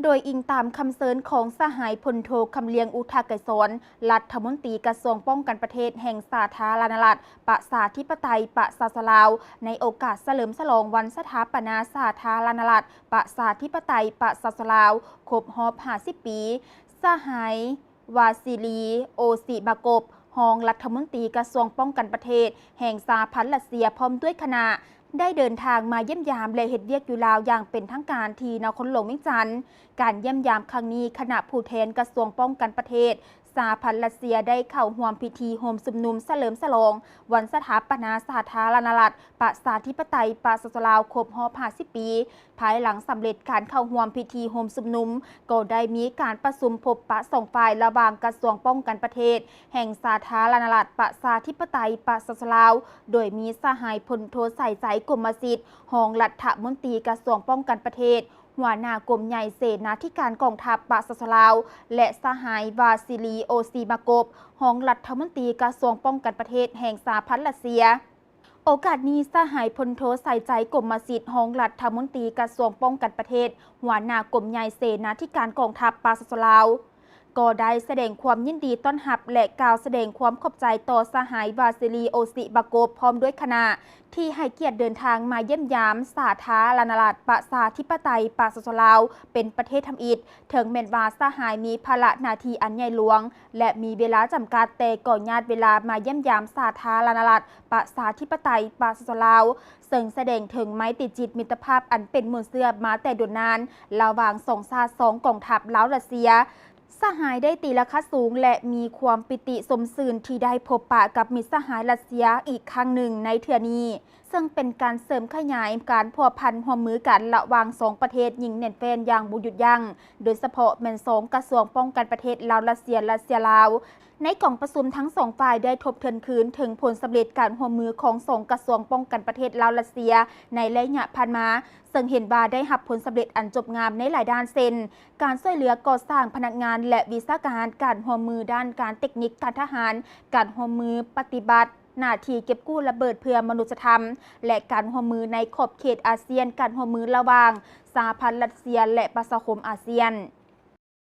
ໂດຍອີງຕາມຄຳເຊີນຂອງສະຫາຍພົນໂທ ຄຳລຽງ ອຸທະໄກສອນ ລັດຖະມົນຕີກະຊວງປ້ອງກັນປະເທດແຫ່ງສາທາລະນະລັດ ປະຊາທິປະໄຕ ປະຊາຊົນລາວ ໃນໂອກາດສະເຫຼີມສະຫຼອງວັນສະຖາປະນາສາທາລະນະລັດ ປະຊາທິປະໄຕ ປະຊາຊົນລາວ ຄົບຮອບຫ້າສິບປີ, ສະຫາຍ ວາຊິລີ ໂອຊີມາກົບ ຮອງລັດຖະມົນຕີກະຊວງປ້ອງກັນປະເທດແຫ່ງສະຫະພັນຣັດເຊຍ ພ້ອມດ້ວຍຄະນະ ໄດ້ເດີນທາງມາຢ້ຽມຢາມ ແລະ ເຮັດວຽກຢູ່ລາວຢ່າງເປັນທາງການທີ່ນະຄອນຫຼວງວຽງຈັນ. ການຢ້ຽມຢາມຄັ້ງນີ້, ຄະນະຜູ້ແທນກະຊວງປ້ອງກັນປະເທດສະຫະພັນຣັດເຊຍ ໄດ້ເຂົ້າຮ່ວມພິທີໂຮມຊຸມນຸມສະເຫຼີມສະຫຼອງວັນສະຖາປະນາສາທາລະນະລັດ ປະຊາທິປະໄຕ ປະຊາຊົນລາວ ຄົບຮອບຫ້າສິບປີ. ພາຍຫຼັງສຳເລັດການເຂົ້າຮ່ວມພິທີໂຮມຊຸມນຸມ, ກໍໄດ້ມີການປະຊຸມພົບປະສອງຝ່າຍ ລະຫວ່າງກະຊວງປ້ອງກັນປະເທດແຫ່ງສາທາລະນະລັດ ປະຊາທິປະໄຕ ປະຊາຊົນລາວ, ໂດຍມີສະຫາຍພົນໂທ ສາຍໃຈ ກົມມະສິດ ຮອງລັດຖະມົນຕີກະຊວງປ້ອງກັນປະເທດ, ຫົວໜ້າກົມໃຫຍ່ເສນາທິການກອງທັບປະຊາຊົນລາວ ແລະ ສະຫາຍ ວາຊິລີ ໂອຊີມາກົບ ຮອງລັດຖະມົນຕີກະຊວງປ້ອງກັນປະເທດແຫ່ງສະຫະພັນຣັດເຊຍ. ໂອກາດນີ້, ສະຫາຍພົນໂທ ສາຍໃຈ ກົມມະສິດ ຮອງລັດຖະມົນຕີກະຊວງປ້ອງກັນປະເທດ, ຫົວໜ້າກົມໃຫຍ່ເສນາທິການກອງທັບປະຊາຊົນລາວ ກໍໄດ້ສະແດງຄວາມຍິນດີຕ້ອນຮັບ ແລະ ກ່າວສະແດງຄວາມຂອບໃຈຕໍ່ສະຫາຍ ວາຊິລີ ໂອຊີມາກົບ ພ້ອມດ້ວຍຄະນະ ທີ່ໃຫ້ກຽດເດີນທາງມາຢ້ຽມຢາມສາທາລະນະລັດ ປະຊາທິປະໄຕ ປະຊາຊົນລາວ ເປັນປະເທດທຳອິດ. ເຖິງແມ່ນວ່າສະຫາຍມີພາລະໜ້າທີ່ອັນໃຫຍ່ຫຼວງ ແລະ ມີເວລາຈຳກັດ, ແຕ່ກໍຍາດເວລາມາຢ້ຽມຢາມສາທາລະນະລັດ ປະຊາທິປະໄຕ ປະຊາຊົນລາວ, ເຊິ່ງສະແດງເຖິງໄມຕີຈິດມິດຕະພາບອັນເປັນມູນເຊື້ອມາແຕ່ດົນນານ ລະຫວ່າງສອງຊາດສອງກອງທັບ ລາວ-ຣັດເຊຍ. ສະຫາຍໄດ້ຕີລາຄາສູງ ແລະ ມີຄວາມປີຕິຊົມຊື່ນທີ່ໄດ້ພົບປະກັບມິດສະຫາຍຣັດເຊຍອີກຄັ້ງໜຶ່ງໃນເທື່ອນີ້, ເຊິ່ງເປັນການເສີມຂະຫຍາຍການພົວພັນຮ່ວມມືກັນລະຫວ່າງສອງປະເທດຢ່າງແໜ້ນແຟ້ນຢ່າງບໍ່ຢຸດຢັ້ງ, ໂດຍສະເພາະແມ່ນສອງກະຊວງປ້ອງກັນປະເທດລາວ-ຣັດເຊຍ ແລະ ເຊຍ-ລາວ. ໃນກອງປະຊຸມ, ທັງສອງຝ່າຍໄດ້ທົບທວນຄືນເຖິງຜົນສຳເລັດການຮ່ວມມືຂອງສອງກະຊວງປ້ອງກັນປະເທດລາວ-ຣັດເຊຍໃນໄລຍະຜ່ານມາ, ເຊິ່ງເຫັນວ່າໄດ້ຮັບຜົນສຳເລັດອັນຈົບງາມໃນຫຼາຍດ້ານ ເຊັ່ນ ການຊ່ວຍເຫຼືອກໍ່ສ້າງພະນັກງານ ແລະ ວິຊາການ, ການຮ່ວມມືດ້ານການເຕັກນິກ, ການທະຫານ, ການຮ່ວມມືປະຕິບັດໜ້າທີ່ເກັບກູ້ລະເບີດເພື່ອມະນຸດສະທຳ ແລະ ການຮ່ວມມືໃນຂອບເຂດອາຊຽນ, ການຮ່ວມມືລະຫວ່າງສະຫະພັນຣັດເຊຍ ແລະ ປະຊາຄົມອາຊຽນ.